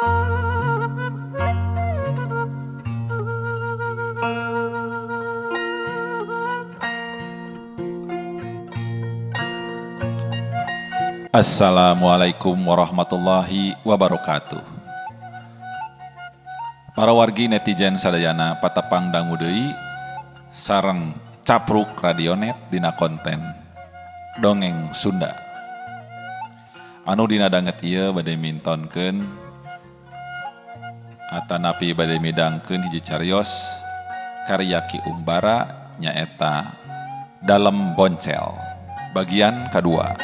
Assalamualaikum warahmatullahi wabarakatuh. Para wargi netizen sadayana patepang dangu deui sareng capruk Radionet dina konten dongeng Sunda. Anu dina danget ieu bade mintonkeun atanapi bade midangkeun hiji carios karya Ki Umbara nyaeta Dalem Boncel bagian kadua.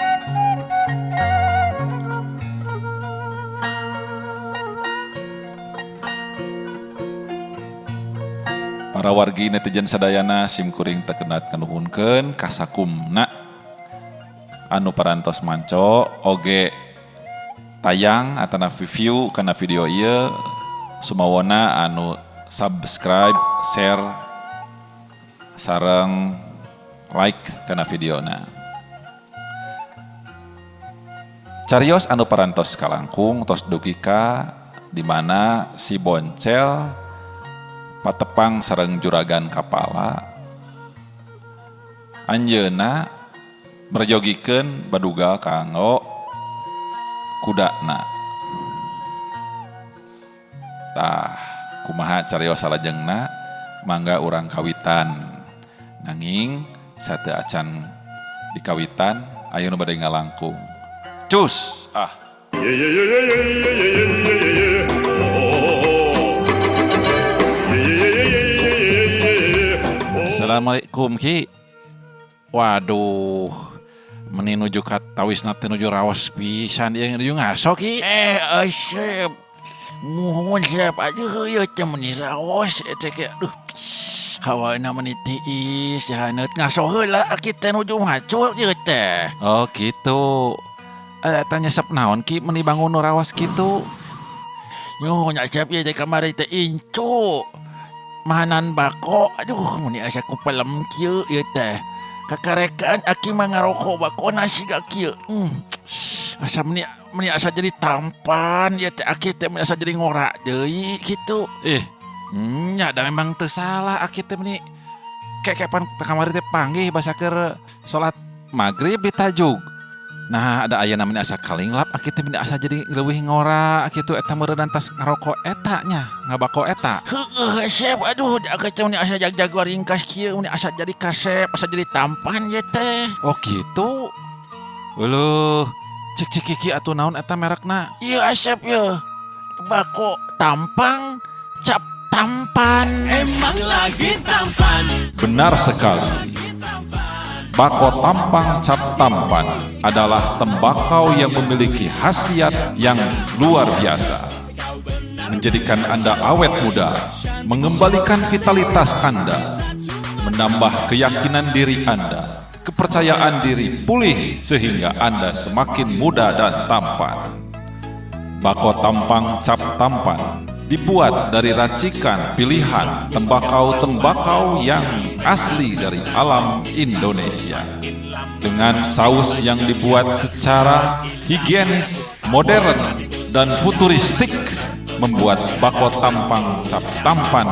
Para wargi netizen sadayana simkuring tekenat kanuhunkeun kasakumna anu parantos manco oge tayang atana view kana video ieu sumawona anu subscribe, share sareng like kana videona. Carios anu parantos kalangkung tos dugi ka di mana si Boncel patepang sareng juragan kapala anjeunna merjogikeun baduga kanggo kudana. Tah kumaha carios salajengna mangga urang kawitan, nanging sateu acan dikawitan aya nu bade ngalangkung. Cus ah. Assalamualaikum Ki. Waduh, meni nuju ka tawisna teh nuju raos pisan ieu nuju ngaso Ki. Asep. Muhun siap aja ieu teh meni raos eta ge. Aduh. Hawana meni tiis haneut ngaso heula aki teh nuju macul ieu teh. Oh gitu. Eta nyesep naon Ki meni bangun nu raos kitu? Nyuhun Asep ieu teh kamari teh incu. Mahanan bako, aduh meni asa ku pelem kieu ieu teh. Kakarekan aki mah ngaroko bako nasi ga kieu. Asa meni asa jadi tampan ieu teh aki teh meni asa jadi ngorak deui kitu. Nya da memang teu salah aki teh meni kekepan kamari teh panggih basa keur salat magrib ditajug. Nah, ada aya namanya asa kalinglap aki teh meni asa jadi leuwih ngora kitu eta meureunana tas ngaroko eta nya, ngabako eta. Heueuh Asep, aduh aki teh meni asa jag-jago ringkas kieu, meni asa jadi kasep, asa jadi tampan ye teh. Oh gitu. Euleuh, cik cik Kiki atuh naon eta merekna? Ieu Asep ye. Bako tampang cap tampan. Emang lagi tampan. Benar sekali. Bako tampang cap tampan adalah tembakau yang memiliki khasiat yang luar biasa. Menjadikan Anda awet muda, mengembalikan vitalitas Anda, menambah keyakinan diri Anda, kepercayaan diri pulih sehingga Anda semakin muda dan tampan. Bako tampang cap tampan dibuat dari racikan pilihan tembakau-tembakau yang asli dari alam Indonesia. Dengan saus yang dibuat secara higienis, modern, dan futuristik, membuat bako tampang cap tampan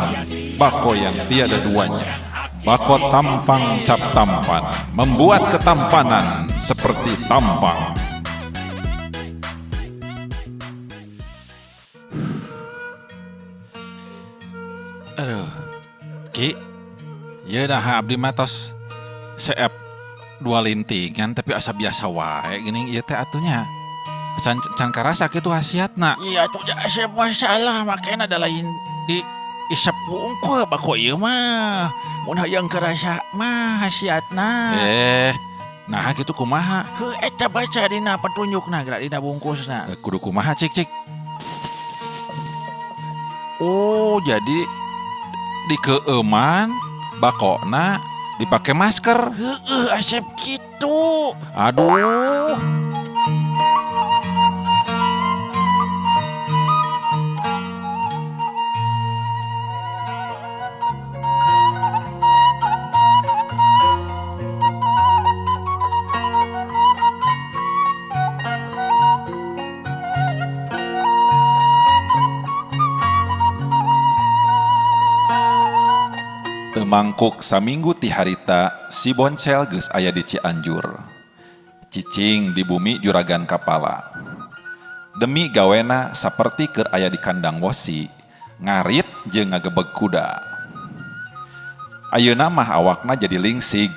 bako yang tiada duanya. Bako tampang cap tampan membuat ketampanan seperti tampang. Aduh, Ki, ya dah abdi mah tos seep dua lintingan tapi asa biasa wae geuning ieu teh atunya. Can can karasa kitu khasiatna. Iya atuh asa masalah makana da lain di isep wungkul bako ieu mah. Mun hayang karasa mah khasiatna. Nah kitu kumaha? Heuh eta baca dina petunjukna geura dina bungkusna. Kudu kumaha cik cik? Oh, jadi dikeeuman bakona dipake masker. Heueuh Asep kitu. Aduh. Mangkuk saminggu ti harita si Boncel geus aya di Cianjur. Cicing di bumi juragan kapala. Demi gawena saperti keur aya di kandang wesi, ngarit jeung ngagebeg kuda. Ayeuna mah awakna jadi lingsig,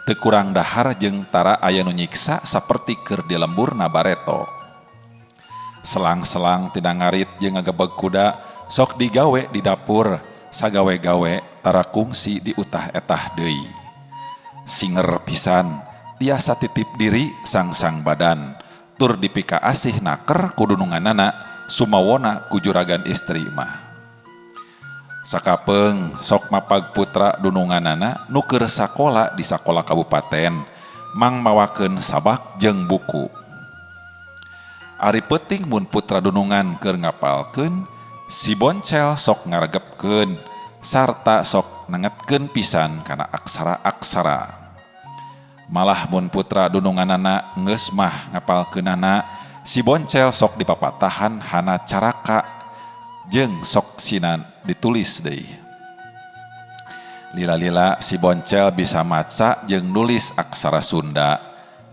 teu kurang dahar jeung tara aya nu nyiksa saperti keur di lemburna bareto. Selang-selang tina ngarit jeung ngagebeg kuda sok digawe di dapur, sagawe-gawe tara kungsi di utah-etah deui. Singer pisan, tiasa titip diri sang-sang badan, tur dipika asih naker ku dununganana sumawona ku juragan istri mah. Sakapeung sok mapag putra dununganana nu keur sakola di sakola kabupaten, mang mawakeun sabak jeung buku. Ari peuting mun putra dunungan keur ngapalkeun, si Boncel sok ngaregepkeun sarta sok nengetkeun pisan kana aksara-aksara. Malah mun putra dununganana geus mah ngapalkeunana, si Boncel sok dipapatahan hana caraka jeung sok sinan ditulis deui. Lila-lila si Boncel bisa maca jeung nulis aksara Sunda,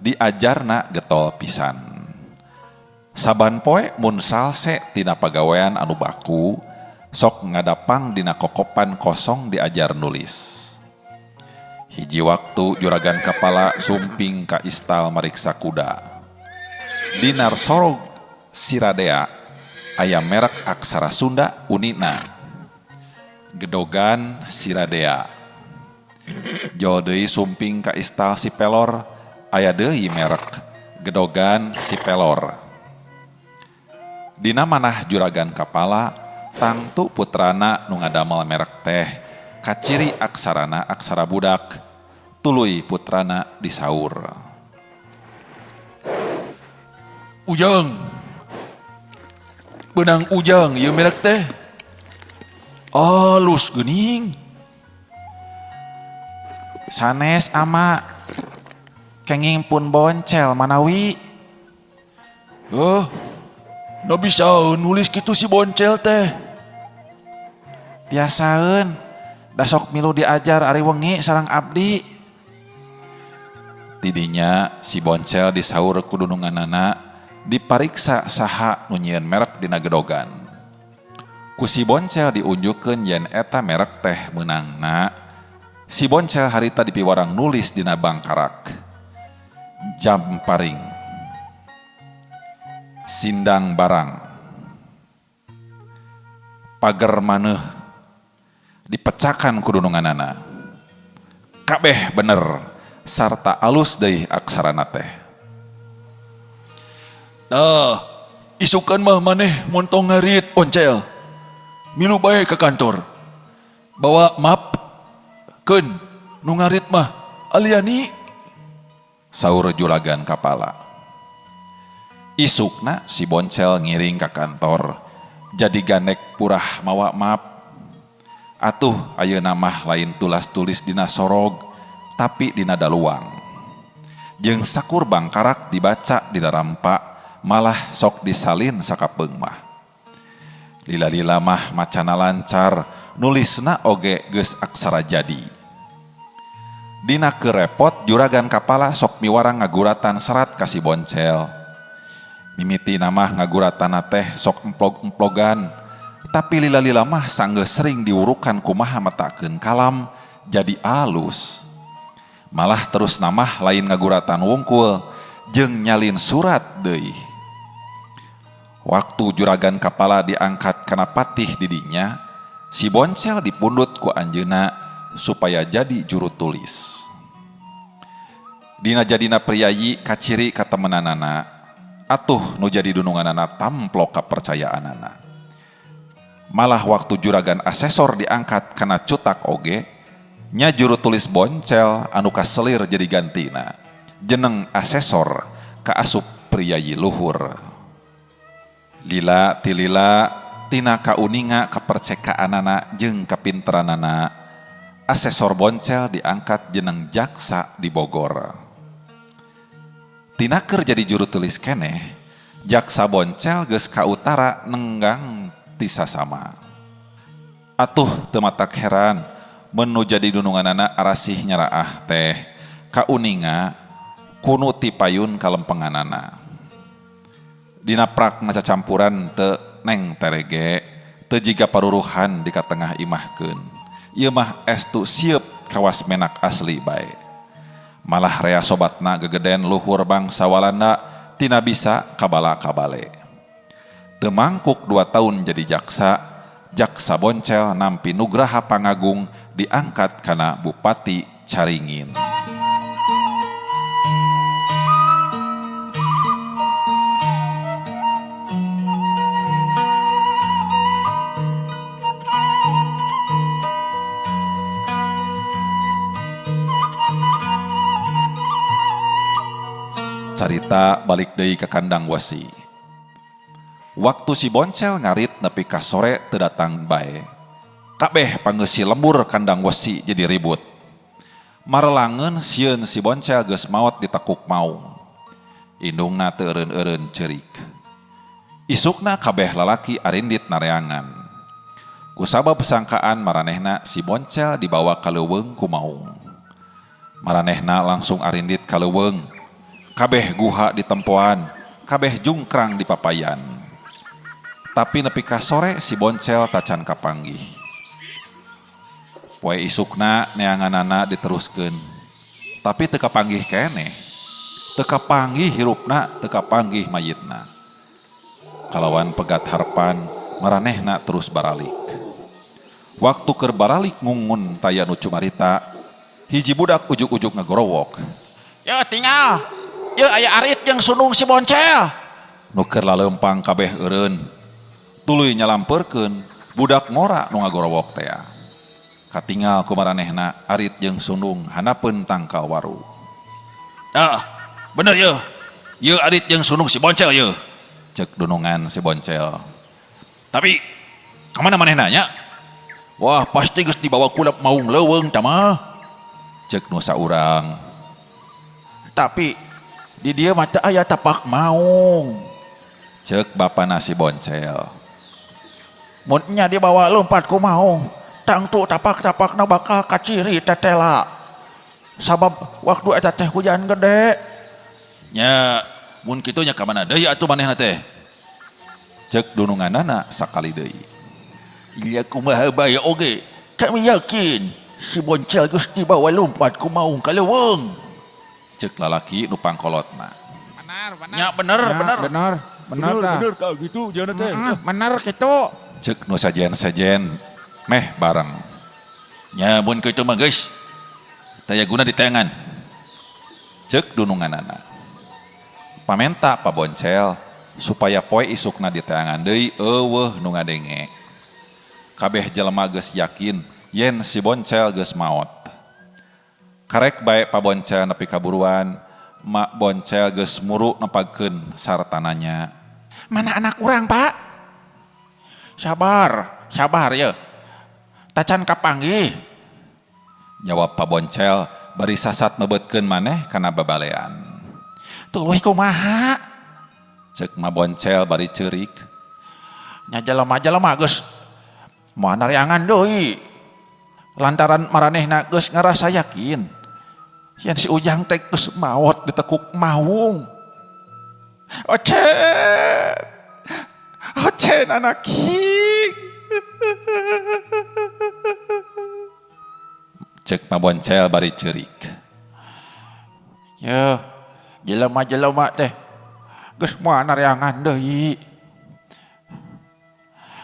diajarna getol pisan. Saban poe mun salse tina pagawean anu baku, sok ngadapang dina kokopan kosong diajar nulis. Hiji waktu juragan kapala sumping ka istal mariksa kuda. Dinar sorog siradea aya merek aksara Sunda unina. Gedogan siradea. Jauh deui sumping ka istal si pelor aya deui merek gedogan si pelor. Dina manah juragan kapala tangtu putrana nu ngadamel merek teh kaciri aksarana aksara budak, tuluy putrana disaur. Ujang, benang ujang ieu merek teh alus geuning. Sanes ama kenging pun Boncel manawi. Oh, no bisa nulis kitu si Boncel teh. Biasaeun, da sok milu diajar ari wengi sareng abdi. Tidinya si Boncel disaur ku dununganana, dipariksa saha nu nyieun merek dina gedogan. Ku si Boncel diunjukkeun yen eta merek teh meunangna. Si Boncel harita dipiwarang nulis dina bangkarak. Jam paring, sindang barang, pager maneuh, dipecakan ku dununganana. Kabeh bener sarta alus deui aksarana teh. Nah, isukan mah maneh montong ngarit Boncel. Milu bae ke kantor. Bawa map keun nu ngarit mah aliani, saur juragan kapala. Isukna si Boncel ngiring ka kantor, jadi gandek purah mawa map. Atuh ayeuna mah lain tulas-tulis dina sorog, tapi dina daluang. Jeung sakur bangkarak dibaca dina rampa, malah sok disalin sakapeung mah. Lila-lila mah macana lancar, nulisna oge geus aksara jadi. Dina kerepot juragan kapala sok miwarang ngaguratan serat ka si Boncel. Mimiti mah ngaguratana teh sok emplog-emplogan, tapi lila-lila mah sanggeus sering diwurukan kumaha metakeun kalam jadi alus. Malah terus namah lain ngaguratan wungkul jeung nyalin surat deui. Waktu juragan kapala diangkat kana patih didinya, si Boncel dipundut ku anjeunna supaya jadi juru tulis. Dina jadina priyayi kaciri katemenanana, atuh nu jadi dununganana tamplok kapercayaanana. Malah waktu juragan asesor diangkat kana cutak oge, nya juru tulis Boncel anu kaselir jadi gantina. Jeneng asesor kaasup priyayi luhur. Lila tilila tina kauninga kapercekaanana jeung kapinteranana, asesor Boncel diangkat jeneng jaksa di Bogor. Tina keur jadi juru tulis keneh, jaksa Boncel geus ka utara nenggang ti sasama. Atuh teu matak heran Mun nu jadi dununganana arasih nyaraah teh kauninga kunu ti payun kalempenganana. Dina prak maca campuran teu neng terege teu jiga paruruhan di katengah imahkeun. Ieu mah estu sieup kawas menak asli bae. Malah rea sobatna gegeden luhur bangsa Walanda tina bisa kabala kabale. Teu mangkuk 2 tahun jadi jaksa, jaksa Boncel nampi nugraha pangagung diangkat kana Bupati Caringin. Carita balik deui ka kandang wesi. Waktu si Boncel ngarit nepi ka sore teu datang bae. Kabeh pangeusi lembur kandang wesi jadi ribut. Marelangeun sieun si Boncel geus maot ditekuk maung. Indungna teu eureun-eureun ceurik. Isukna kabeh lalaki arindit nareangan. Kusabab sangkaan maranehna si Boncel dibawa ka leuweung ku maung. Maranehna langsung arindit ka leuweung. Kabeh guha di tempoan, kabeh jungkrang di papayan. Tapi nepi ka sore si Boncel tacan kapanggih. Poe isukna neanganana diteruskeun. Tapi teu kapanggih keneh. Teu kapanggih hirupna, teu kapanggih mayitna. Kalawan pegat harpan, maranehna terus baralik. Waktu keur baralik ngungun taya nu cumarita, hiji budak ujug-ujug ngagorowok. Yo tinggal. Ye aya arit jeung sundung si Boncel. Nu keur laleumpang kabeh eureun. Tuluy nyalampeurkeun budak ngora nu ngagorowok tea. Katingal ku maranehna arit jeung sundung hanapeun tangkal waru. Ah, bener ye. Ye arit jeung sundung si Boncel ye. Cek dunungan si Boncel. Tapi ka mana manehna nya? Wah, pasti geus dibawa kulap maung leuweung tah mah. Cek nu saurang. Tapi di dia mata aya tapak maung. Cek bapana si Boncel. Mun nya dibawa lompat ku maung, tangtu tapak-tapakna bakal kaciri tetela. Sabab waktu eta teh hujan gede. Nya mun kitu nya ka mana deui atuh manehna teh? Cek dununganana sakali deui. Ieu kumaha bae oge, kami yakin si Boncel geus dibawa lompat ku maung ka leuweung. Cek lalaki nu pangkolotna. Benar, benar. Ya, bener, ya, bener. Bener, bener, bener, bener gitu jangan teh. Bener gitu. Cek nu sajen-sajen meh bareng. Ya mun kitu mah geus. Taya guna diteangan. Cek dununganana. Pamenta Pa Boncel supaya poe isukna diteangan deui eueuh nu ngadenge. Kabeh jelema geus yakin yen si Boncel geus maot. Karek bae Pa Boncel nepi kaburuan, Mak Boncel geus muru nepagkeun sartananya. Mana anak urang, Pak? Sabar, sabar ye. Tacan kapanggih. Jawab Pa Boncel bari sasat mebetkeun maneh kana babalean. Tuluy kumaha? Cek Ma Boncel bari ceurik. Nya jelema-jelema geus moal nareangan deui. Lantaran maranehna geus ngarasa yakin yen si Ujang teh geus maot ditekuk maung. Ocen. Ocen anak king. Cek Ma Boncel bari ceurik. Ye, jelema-jelema teh geus moal nareangan deui.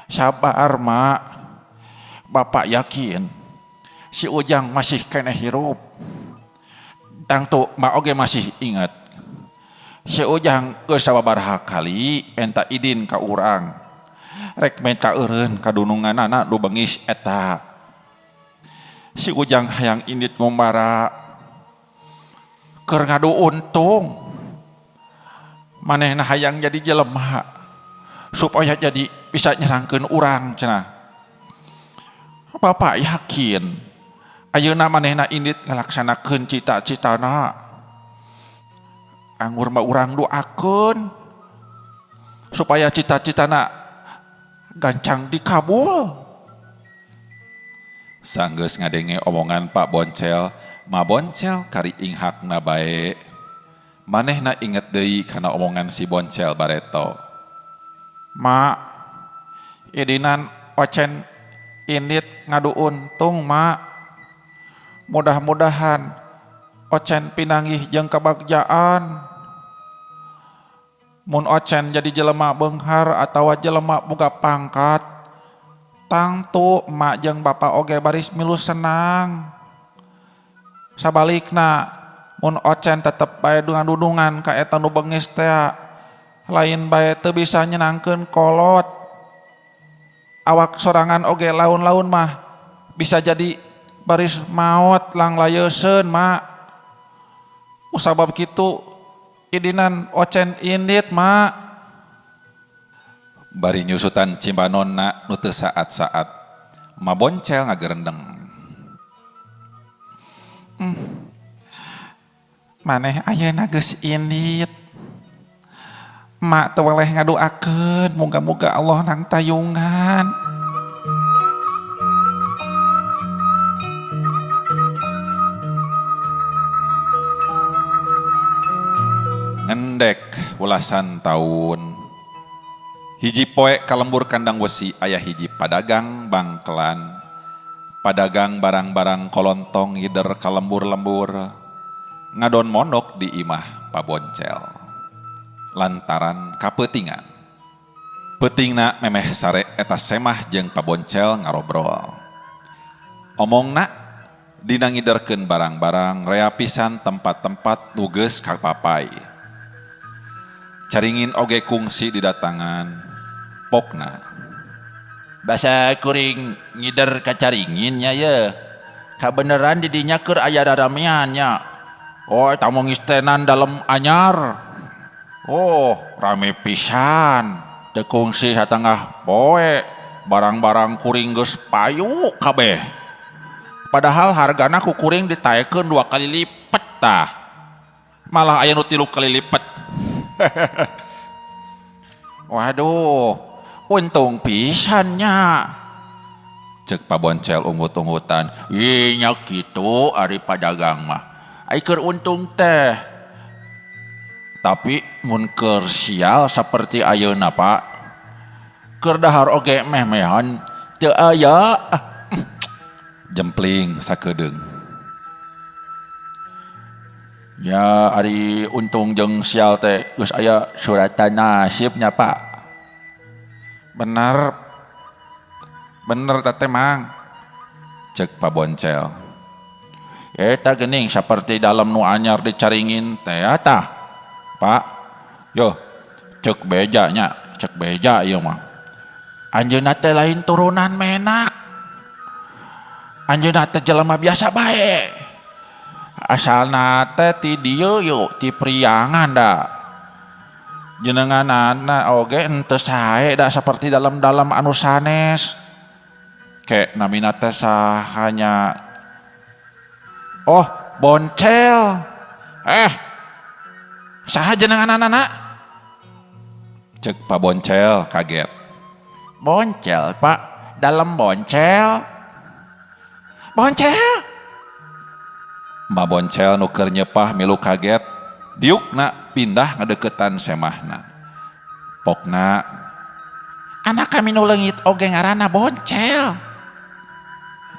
Sabar, Mak. Bapak yakin si Ujang masih keneh hirup. Tangtu mak oge masih ingat. Si Ujang geus sababaraha kali menta idin ka urang. Rek menta eureun ka dununganana nu bengis eta. Si Ujang hayang indit ngumbara. Keur ngadu untung. Manehna hayang jadi jelema supaya jadi bisa nyerangkeun urang cenah. Bapak yakin ayeuna manehna indit ngalaksanakeun cita-citana. Anggur mah urang doakeun supaya cita-citana gancang dikabul. Sanggeus ngadenge omongan Pak Boncel, Ma Boncel kari inghakna bae. Manehna inget deui kana omongan si Boncel bareto. Ma, idinan Ocen indit ngadu untung, Ma. Mudah-mudahan Ocen pinanggih jeung kabagjaan. Mun Ocen jadi jelema beunghar atawa jelema boga pangkat, tangtu emak jeung bapak oge baris milu senang. Sabalikna mun Ocen tetep bae dungan-dungan ka eta nu bengis teh, lain bae teu bisa nyenangkeun kolot. Awak sorangan oge laun-laun mah bisa jadi baris maot langlayeuseun, Ma. Musabab kitu idinan Ocen indit, Ma. Bari nyusutan cimbanonna nu teu saat-saat, Ma Boncel ngagerendeng. Maneh ayeuna geus indit. Mak teu weleh ngadoakeun, muga-muga Allah nang tayungan. Ngendek welasan taun. Hiji poe kalembur kandang wesi aya hiji padagang bangkelan. Padagang barang-barang kolontong ngider kalembur-lembur. Ngadon mondok di imah Paboncel. Lantaran kapeutingan. Peutingna memeh sare eta semah jeung Paboncel ngarobrol. Omongna dina ngiderkeun barang-barang rea pisan tempat-tempat nu geus kapapai. Caringin oge kungsi didatangan pokna. Basa kuring ngider ka caringin nya ye. Kabeneran di dinya keur aya raramean nya. Oh, tamu ngistenan dalem anyar. Oh, rame pisan. Teu kungsi satengah poe, barang-barang kuring geus payu kabeh. Padahal hargana ku kuring ditaekeun 2 kali lipet tah. Malah aya nu 3 kali lipet. Waduh, untung pisannya. Cek Paboncel ungut-ungutan. Ih, nya kitu ari padagang mah. Ai keur untung teh. Tapi mun keur sial saperti ayeuna, Pak. Keur dahar oge meh-mehan teu aya. Jempling sakedeung. Ya ari untung jeung sial teh geus aya suratan nasibnya, Pak. Bener. Bener teh Mang. Cek Paboncel. Eta geuning saperti dalam nu anyar dicaringin teh tah. Pak, yo cek beja nya, cek beja ieu mah. Anjeunna teh lain turunan menak. Anjeunna teh jelema biasa bae. Asalna teh ti dieu yo, ti Priangan da. Jenenganana oge henteu sae da saperti dalam-dalam anu sanes. Ke namina teh sahanya. Oh, Boncel. Saha jenenganana? Cek Paboncel kaget. Boncel, Pak, dalam boncel. Boncel. Ma Boncel nu keur nyepah milu kaget, diukna pindah ngadeukeutan semahna. Pokna anak kami nu leungit oge ngaranna Boncel.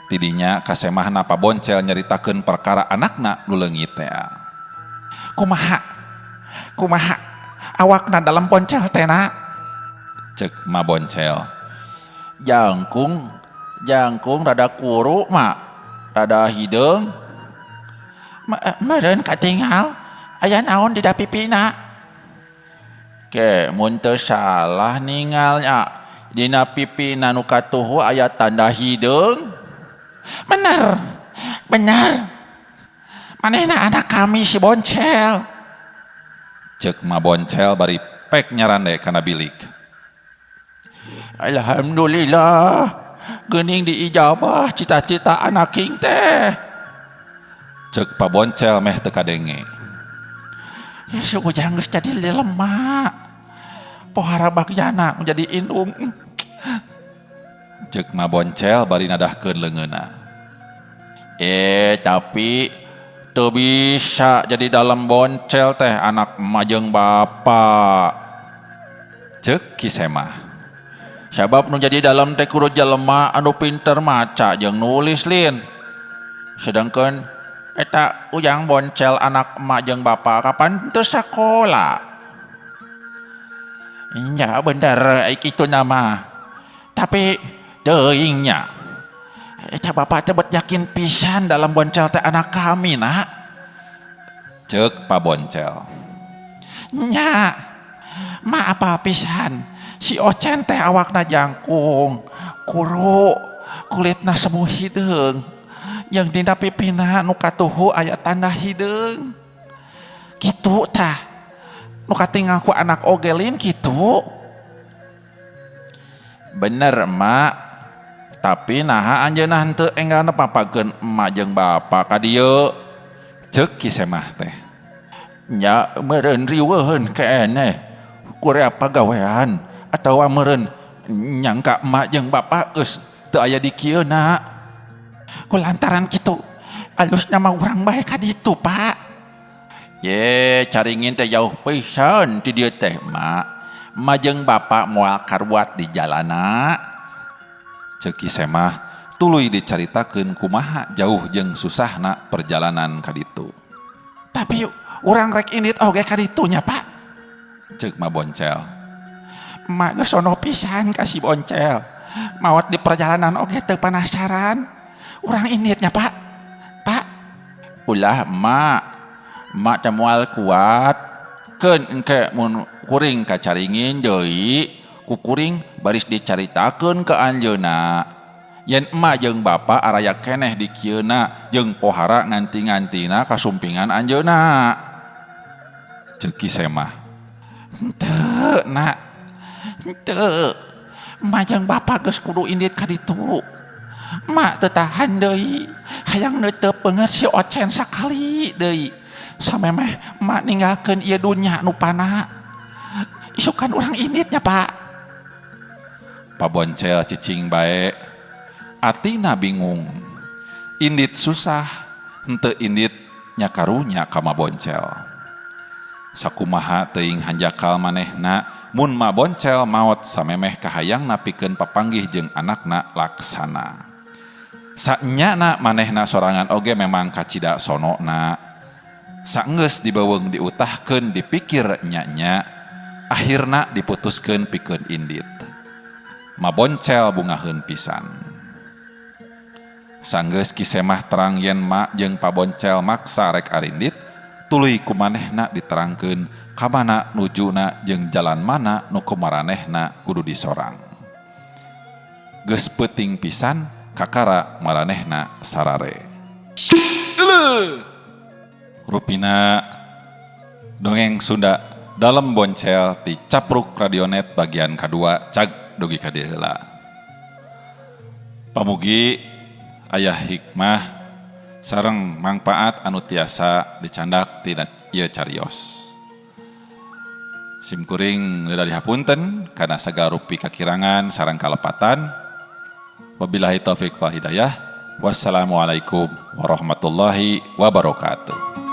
Tidinya kasemahna Paboncel nyaritakeun perkara anakna nu leungit teh. Kumaha? Kumaha awakna dalam boncel teh na? Cek Ma Boncel. Jangkung, jangkung rada kuru mak, rada hideung. Meureun katingal aya naon di pipina. Ke mun teu salah ningalnya dina pipina nu katuhu aya tanda hideung. Bener, bener. Manehna anak kami si Boncel. Cek Ma Boncel bari pek nyarande kana bilik. Alhamdulillah, geuning diijabah cita-cita anak king teh. Cek Paboncel meh teu kadenge. Ya suku geus jadi lemak. Pohara bagjana jadi indung. Cek Ma Boncel bari nadahkeun leungeunna. Tapi teu bisa jadi dalam boncel teh anak emak jeung bapak. Ceuk Ki Semah. Sabab nu jadi dalam teh kudu jelema anu pinter maca jeung nulis lin. Sedangkan eta ujang boncel anak emak jeung bapak kapan teu sakola. Nya bener kitu nama. Tapi teuing nya. Eta bapak teh bet yakin pisan dalam boncel teh anak kami nak. Ceuk Pa Boncel. Nya, ma apa pisan si Ocen teh awakna jangkung, kuru, kulitna semu hideung. Jeung dina pipina nu katuhu aya tanda hideung. Kitu tah. Nu katingal ku anak oge lin kitu. Bener emak. Tapi naha anjeunna henteu enggal nepapakeun emak jeung bapak ka dieu. Ceuk Ki Semah teh. Nya meureun riweuheun keneh. Kurea pagawean atawa meureun nyangka emak jeung bapak geus teu aya di kieu na. Kulantaran kitu alusna mah urang bae ka ditu Pak. Ye caringin teh jauh pisan ti dieu teh mak. Emak jeung bapak moal karuat di jalana. Ceuk Ki Semah tuluy dicaritakeun kumaha jauh jeung susahna perjalanan ka ditu. Tapi urang rek indit oge ka ditu nya Pak. Ceuk Ma Boncel. Emak geus sono pisan ka si Boncel. Maot di perjalanan oge teu penasaran. Urang inditnya Pak. Pak. Ulah emak. Emak teh moal kuat. Keun engke mun kuring ka caringin deui, ku kuring baris dicaritakeun ka anjeunna. Yen emak jeung bapak araya keneh di kieuna jeung pohara nganti-ngantina kasumpingan anjeunna. Ceuk Ki Semah. Henteu nak. Henteu. Emak jeung bapak geus kudu indit ka ditu. Emak teu tahan deui, hayang neuteup beungeut si Ocen sakali deui. Samemeh emak ninggalkeun ieu dunya nu pana. Isukan urang inditnya Pak. Pa Boncel cicing bae. Atina bingung. Indit susah, henteu indit nya karunya ka Ma Boncel. Sakumaha teuing hanjakal manehna mun Ma Boncel maot samemeh kahayangna pikeun papanggih jeung anakna laksana. Sanyana manehna sorangan oge memang kacida sonona. Saenggeus dibeuweung diutahkeun dipikir nya-nya, akhirna diputuskeun pikeun indit. Ma Boncel bungaheun pisan. Sanggeus Ki Semah terang yen ma jeung Pa Boncel maksa rek arindit, tuluy ku manehna diterangkeun ka mana nujuna jeung jalan mana nu kumaranehna kudu disorang. Geus peuting pisan kakara maranehna sarare. Rupina dongeng Sunda Dalem Boncel di Capruk Radionet bagian kedua cag dugi ka dieu heula. Pamugi aya hikmah sareng mangpaat anu tiasa dicandak tina ieu carios. Simkuring leudah dihapunten kana sagala rupi kakirangan sareng kalepatan. Wabillahi taufik wal hidayah. Wassalamualaikum warahmatullahi wabarakatuh.